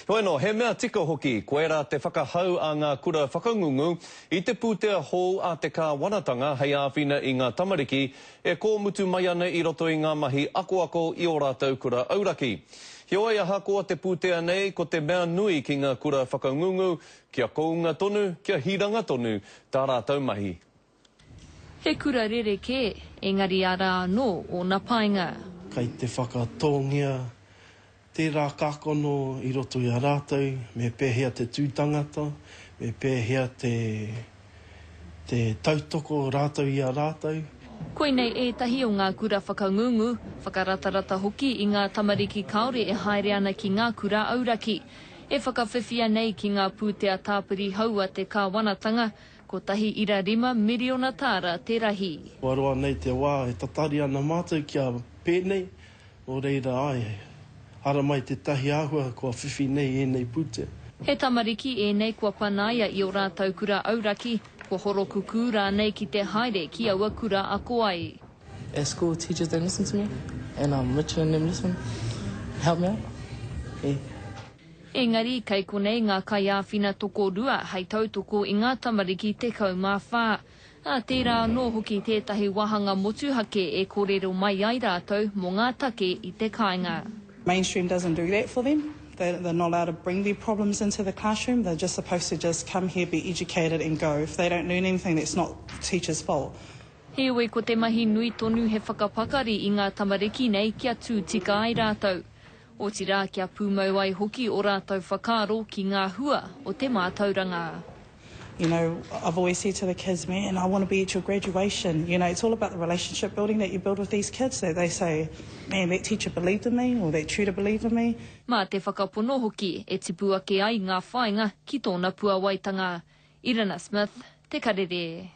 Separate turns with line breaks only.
Heoi anō, he mea tika hoki, koirā te whakahau a ngā kura whakangungu i te pūtea hou a te kāwanatanga hei āwhina i ngā tamariki e kōmutu mai ana i roto i ngā mahi akoako i ō rātou kura auraki. Heoi, ahakoa te pūtea nei, ko te mea nui ki ngā kura whakangungu, kia kounga tonu, kia hiranga tonu tā rātou mahi.
He kura rerekē, engari arā anō ōna painga.
Kei te whakatōngia tērā kākano i roto i a rātou, me pēhea te tū tangata, me pēhea te, te tautoko rātou i a rātou.
Koinei ētahi o ngā kura whakangungu, whakaratarata hoki i ngā tamariki kāore e haere ana ki ngā kura auraki. E whakawhiwhia nei ki ngā pūtea tāpiri hou a te kāwanatanga, 1.5 miriona tāra te rahi.
Kua roa nei te wā e tatari ana mātou kia pēnei, nō reira āe, haramai tētahi āhua kua whiwhi nei ēnei pūtea.
He tamariki ēnei kua panaia i ō rātou kura auraki, kua horokukū rānei ki te haere ki aua kura ako ai.
At school teachers don't listen to me and um Richard and them listen and help me out yeah.
Engari, kei konei ngā kaiāwhina tokorua hei tautoko i ngā tamariki 14. Ā, tērā anō hoki tētahi wāhanga motuhake e kōrero mai ai rātou mō ngā take i te kāinga.
Mainstream doesn't do that for them. They, they're not allowed to bring their problems into the classroom. They're just supposed to just come here, be educated and go. If they don't learn anything, that's not the teacher's fault.
Heoi, ko te mahi nui tonu he whakapakari i ngā tamariki nei kia tū tika ai rātou. Otirā kia pūmau ai hoki ō rātou whakaaro ki ngā hua o te mātauranga.
You know, I've always said to the kids, man, I want to be at your graduation. You know, it's all about the relationship building that you build with these kids, that they say, man, that teacher believed in me, or that tutor believed in me.
Mā te whakapono hoki e tipu ake ai ngā whāinga ki tōna puawaitanga. Irina Smith, Te Karere.